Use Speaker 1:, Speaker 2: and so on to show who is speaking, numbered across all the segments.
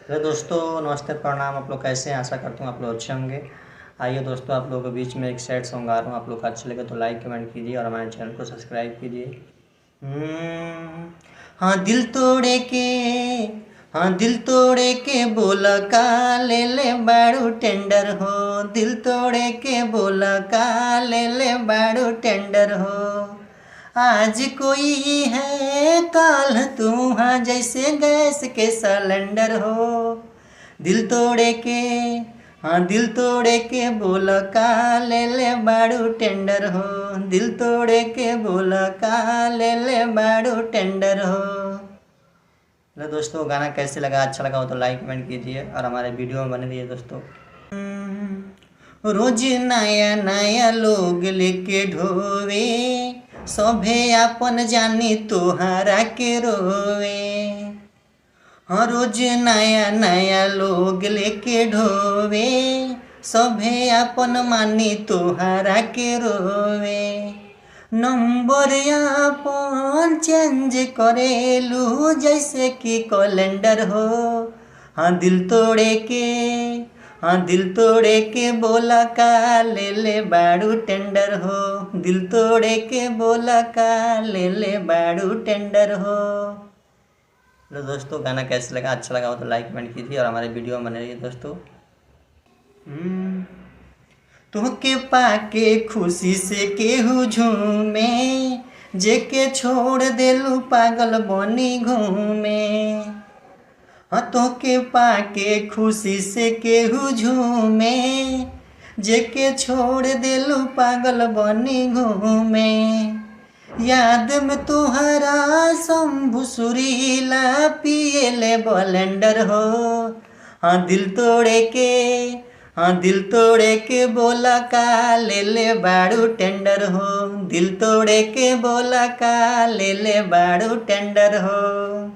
Speaker 1: Hello दोस्तों, नमस्ते, प्रणाम। आप लोग कैसे हैं? आशा करता हूँ आप लोग अच्छे होंगे। आइए दोस्तों, आप लोगों के बीच में एक सैड सॉन्ग गा रहा हूँ। आप लोग को अच्छा लगे तो लाइक कमेंट कीजिए और हमारे चैनल को सब्सक्राइब कीजिए। हाँ दिल तोड़े के, हाँ दिल तोड़े के बोला का ले ले बाड़ू टेंडर हो। दिल तोड़े के बोला का ले ले बाड़ू टेंडर हो। आज कोई है काल तू, हाँ जैसे गैस के सिलेंडर हो। दिल तोड़े के, हाँ दिल तोड़े के बोला का ले ले बाड़ू टेंडर हो। दिल तोड़े के बोला का ले ले बाड़ू टेंडर हो। हेलो दोस्तों, गाना कैसे लगा? अच्छा लगा हो तो लाइक कमेंट कीजिए और हमारे वीडियो में बने रहिए दोस्तों। रोज नया नया लोग लेके ढोवे, सभे आपन जानी तोहरा के रोवे। हाँ रोज नया नया लोग लेके ढोवे, सभे आपन मानी तोहरा के रोवे। नंबर आपन चेंज करेलू जैसे कि कैलेंडर हो। हाँ दिल तोड़े के, हाँ दिल तोड़े के बोला का ले ले बाड़ू टेंडर हो। दिल तोड़े के बोला का ले ले बाड़ू टेंडर हो। हेलो दोस्तों, गाना कैसे लगा? अच्छा लगा हो तो लाइक कमेंट कीजिए और हमारे वीडियो में बने रहिए दोस्तों। तुहके पाके खुशी से केहू झूमे, जेके छोड़ देलू पागल बनी घूमे। हाँ तोहके पाके खुशी से केहू झूमे, जेके छोड़ देलू पागल बनी घूमे। याद में तुहरा शंभु सुरीला पिए ले बलेंडर हो। हाँ दिल तोड़े के, हाँ दिल तोड़े के बोला का ले ले बाड़ू टेंडर हो। दिल तोड़े के बोला का ले ले बाड़ू टेंडर हो।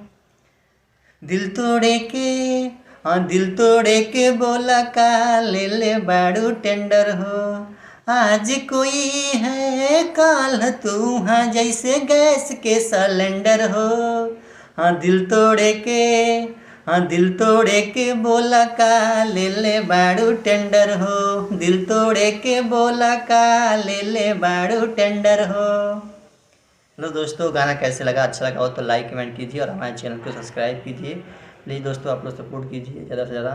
Speaker 1: दिल तोड़े के, हाँ दिल तोड़े के बोला का ले ले बाड़ू टेंडर हो। आज कोई है काल तू, हाँ जैसे गैस के सिलेंडर हो। हाँ दिल तोड़े के, हाँ दिल तोड़े के बोला का ले ले बाड़ू टेंडर हो। दिल तोड़े के बोला का ले ले बाड़ू टेंडर हो। हेलो दोस्तों, गाना कैसे लगा? अच्छा लगा हो तो लाइक कमेंट कीजिए और हमारे चैनल को सब्सक्राइब कीजिए। प्लीज़ दोस्तों, आप लोग सपोर्ट कीजिए ज़्यादा से ज़्यादा।